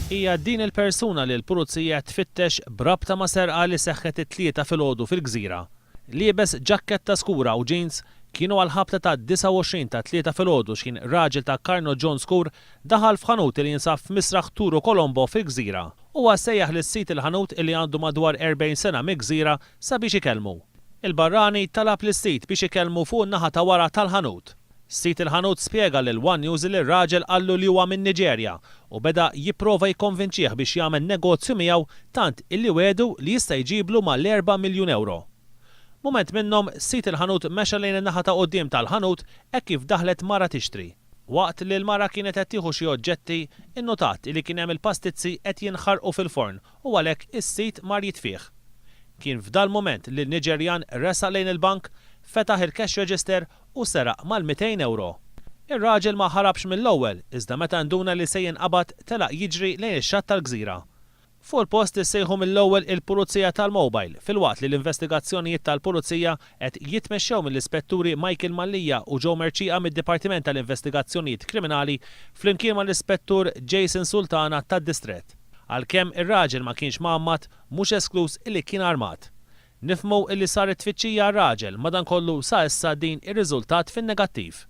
Hija din il-persuna li l-Pulizija qed tfittex b'rabta ma' serqa li seħħet it-Tlieta filgħodu fil-Gżira. Liebes ġakketta skura u jeans, kienu għall-ħabta tad-29 tat-Tlieta filgħodu x'ħin raġel ta' karnoġġon skur daħal f'ħanut li jinsab f'Misraħ Turu Colombo fil-Gżira. Huwa sejjaħ lis-sid il-ħanut li għandu madwar 40 sena mill-Gżira sabiex ikellmu. Il-barrani talab lis-sid biex ikellmu fuq in-naħa ta' wara tal-ħanut. Sid il-ħanut spjega lil one News li r-raġel qallu li huwa min-Niġerja u beda jipprova jikkonvinċih biex jagħmel negozju miegħu tant illi wiegħdu li jista' jġiblu mal-erba' miljun ewro. Mument minnhom, sid il-ħanut mexa lejn in-naħa ta' quddiem tal-ħanut hekk kif daħlet mara tixtri. Waqt li l-mara kienet qed tieħu xi oġġetti, innotat illi kien hemm il-pastizzi qed jinħarqu fil-forn u għalhekk is-sid mar jitfih. Kien f'dal-mument li n-Niġerjan resaq lejn il-bank, fetaħ il-cash register u seraq mal-200 ewro. Ir-raġel ma ħarabx mill-ewwel, iżda meta induna li se jinqabad telaq jiġri lejn ix-xatt tal-gżira. Fuq il-post issejħu mill-ewwel il-Pulizija tal-Mobile, filwaqt li l-investigazzjonijiet tal-Pulizija qed jitmexxew mill-Ispetturi Michael Mallia u Joe Mercieca mid-Dipartiment tal-Investigazzjonijiet Kriminali flimkien mal-Ispettur Jason Sultana tad-Distrett. Għalkemm ir-raġel ma kienx mgħammad, mhux eskluż li kien armat. Nifhmu illi saret tfittxija għar-raġel, madankollu sa issa din irriżultat fin-negattiv.